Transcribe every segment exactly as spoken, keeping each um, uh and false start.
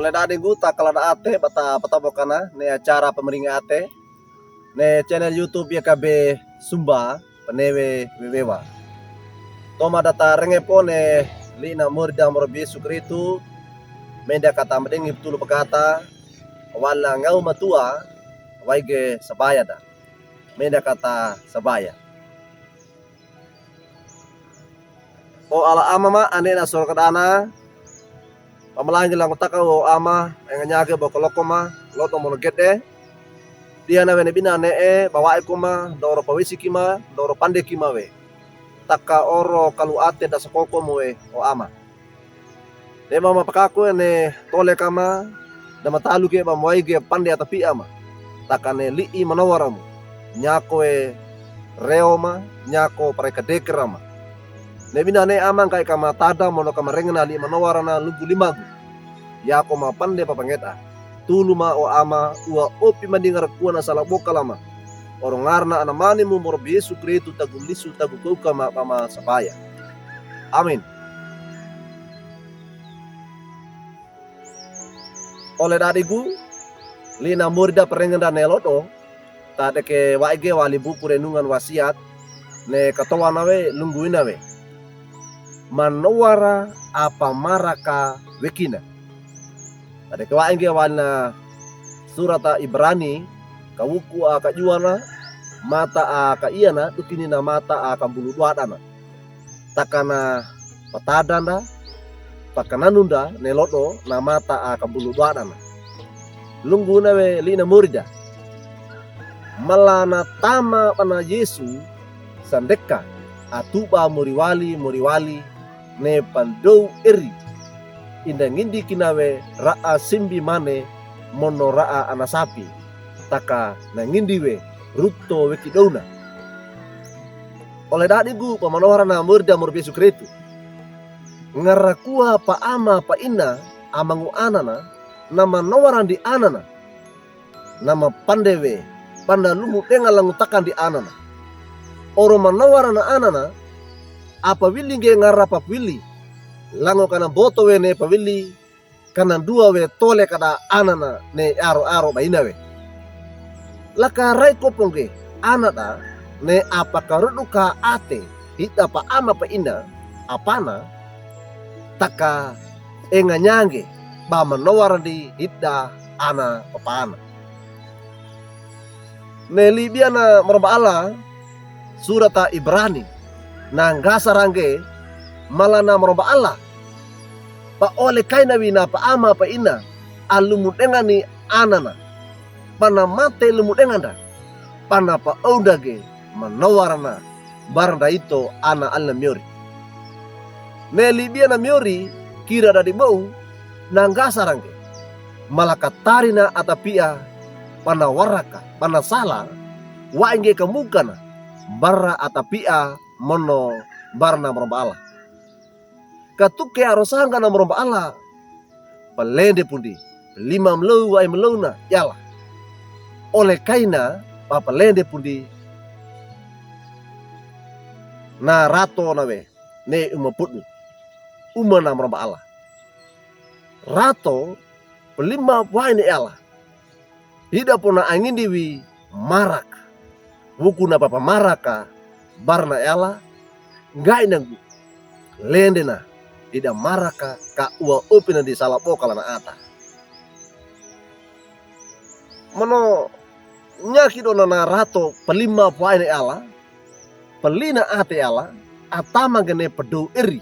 Ole da'digu, ta kaladaate ba ta pataboka ne acara pamaringe ate ne channel YouTube Yakabe Sumba Panewe Wewewa. Toma da ta renge po ne li'na morida mo Rabi Yesu Kristu, menda ka ta madingi tulu pagata, walina ngaw matua, waige sabaya da. Menda ka ta sabaya. O Allah Ama ma, ane na sorga dana, pamalangi lango taka o Ama, enganyage bo koloko ma, loto mo logede. Dia na wene bina ne e, bawa eko ma, doro pawisi kima, doro pande kima we. Taka oro kalu ate da sokoko mo we, o Ama. Ne mama pakako ne tole kama, da mataluke ba mo waige pande atapia ma. Taka ne li'i manowara mo. Nyako e reo ma, nyako pareka dekera ma. Ne bina ne Ama ngkai kama tada mono kama rengena li'i manowara na lugu limagu. Yako ma pande papangeda. Tulu ma o Ama, ua opi mandinga rakua na sala bokala ma. Oro ngarna Anamanimu mo Rabi Yesu Kristu tagu lisu tagu kauka ma ba ma sabaya. Amin. Ole da'digu, li'na morida parengenda ne lodo, ta deke waige wali buku renungan wasiat, ne katowana we lungguina we. Manowara a pamaraka wekina. Ta deke waige walina surat a Ibrani, kawuku a kajuwana, mata a kaiana, dukini na mata a kambulu duadana. Taka na patadanda, pakananunda ne lodo na mata a kambulu duadana. Lungguna we li'na morida. Mala na tama bana Yesu sandeka, a tuba moriwali, moriwali, ne pandou eri. Inda ngindi kina we ra'a simbi mane mono ra'a ana sapi. Taka na ngindi we ruto weki douna. Ole da'digu ba manowara na morida mo Rabi Yesu Kristu. Ngarakua pa ama pa ina a mangu anana, na manowara ndi anana. Na mapande we, pana lumu denga langu taka ndi anana. Oro manowara na anana, a pawili nge ngara papawili. Lango kana boto we ne pawili, kana ndua we tole kada anana ne aro-aro ba ina we. Laka rai kopo nge anada ne a pakarodu ka ate, hida pa ama pa ina, apana, taka enganyange ba manowara ndi hida ana pa pana. Ne libia na maromba Allah, surat a Ibrani, na ngasa range, mala na maromba Allah. Pa ole kaina wina pa ama pa ina, a lumu denga ni anana. Pana mate lumu denganda. Pana pa ounda ge manowara na baranda ito ana alina miori. Ne libia na miori kira dadi bou na ngasa range. Mala katari na atapia pana waraka, pana sala, wa inge kamukana, bara atapia mono barana maromba Allah. Katuke aro sangga na maromba Allah. Palende pundi. Lima melou wa e melouna, yala. Ole kaina, pa palende pundi. Na rato na we, ne uma pudu. Uma na maromba Allah. Rato, palima wa e ne yala. Hida pona angindi wi maraka. Wuku na papa maraka, barana yala, ngai nangu. Lende na, hida maraka, ka ua opi na di sala boka lana ata. Mano, nyaki dona na rato palima puaine yala, palina ate yala, a tama nge ne padou eri,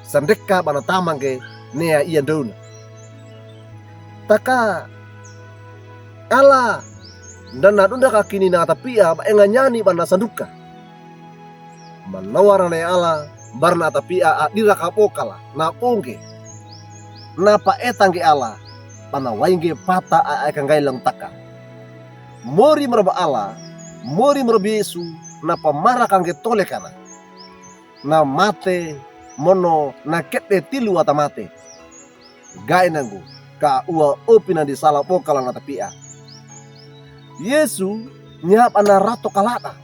sandeka bana tama nge ne a iyan douna. Taka, yala, ndana dunda kakini na atapia ba enganyani bana sanduka. Manowara ne yala, barana atapia a diraka bokala, na pongge. Na paeta nge yala, bana wainge pata a eka ngai langtaka. Mori maromba Allah, mori maromba Yesu, na pamaraka nge tole kana. Na mate, mono na kede tilu ata mate. Gai nangu, ka ua opi na di sala boka lana atapia. Yesu, nyaba na rato kalada.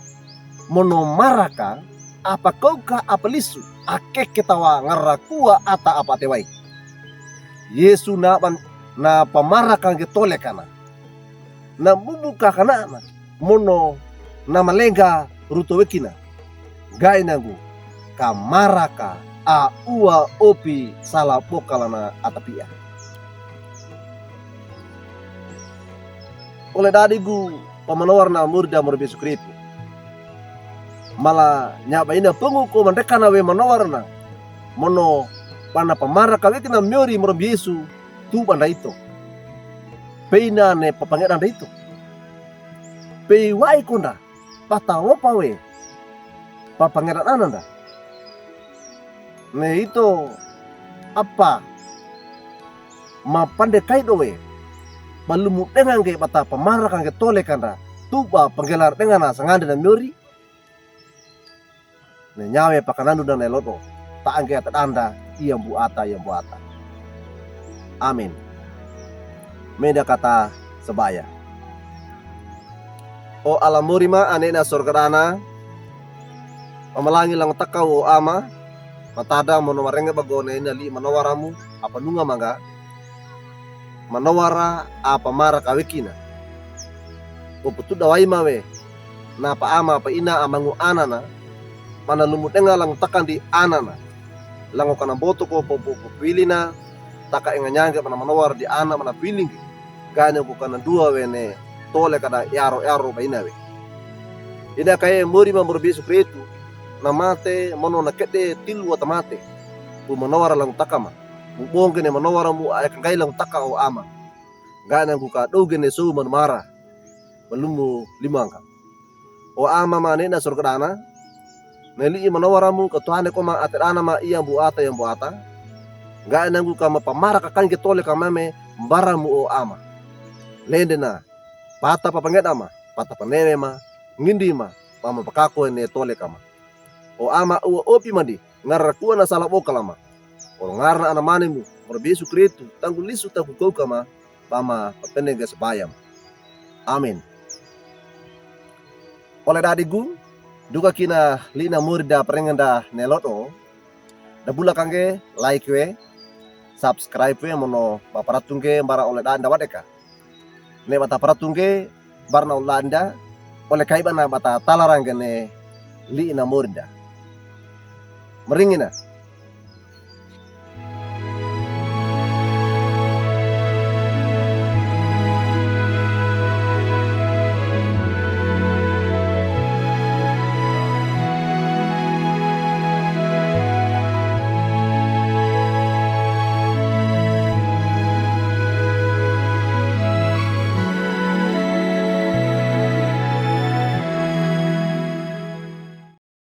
Mono maraka, apa kauka apa lisu, a keke tawa ngarakua ata apa atewai. Yesu na ban na pamaraka ngge tole kana, na bubu kakana'ana, mono na malenga ruto wekina. Ga'i nanggu ka maraka a uwa opi sala bokalana a tapi'a. Ole dadigu, pamanowarana morida moro bi Yesu Kristu. Mala nya'ba ina ponguko mandekana we manowarana, mono bana pamaraka wekina miori moro bi Yesu, tuba nda ito. Pei ina ne papangeda nda ito. Pei wa'i ko nda, bata wopa we papangeda nda. Ne ito apa mapande kaido we, balumu denga ngge bata pamaraka ngge tole kanda, tuba panggelar dengana sangande na miori. Ne nyawe pakanandu dana elodo, ta angge ata danda, iyambuata, iyambuata. Amin. Meda kata sabaya. O Ala mori ma, ane na sorga dana, mamalangi lango taka o Ama, matada mono marenge bago ne ina li'i manowaramu, apanunga mangga, manowara a pamaraka wekina. Oputuda wa'i ma we, na pa ama pa ina a mangu anana, mana lumu denga lango taka ndi anana. Lango kana boto ko popo popilina, taka enga nyange mana manowara di ana mana pilingi. Ga'i nanggu kana dua we ne tole kada iaro iaro ba ina we. Ina kaye mori ma moro bi Yesu Kristu, na mate mono na kede tilu wata mate. Pu manowara lango taka ma. Mu bongge ne manowaramu a eka nggai lango taka o Ama. Ga'i nanggu ka doge ne sou manumara. Balumu limangga. O Ama ma ane na sorga dana, ne li'i manowaramu katohane ko ma ate dana ma iyambuata, iyambuata. Ga'i nanggu ka mapamaraka kangge tole kamame mbaramu o Ama. Lende na, pata papangeda ma, pata panewe ma, ngindi ma, pama pakako ne tole kama. O Ama uwa opi mandi, ngarana kuwa na sala bokalama. Olo ngarana ana manemu, moro bi Yesu Kristu, tanggu lisu tanggu kouka ma, pama papenege sabayam. Amin. Ole dadigu, duka kina li'i na morida parengenda ne lodo, da bula kangge, like we, subscribe we, mono baparatu ngge mbara ole danda wadeka. Ne bata paratu ngge, barna ole danda, ole kai bana bata talarangge ne li'i na morida. Meringina,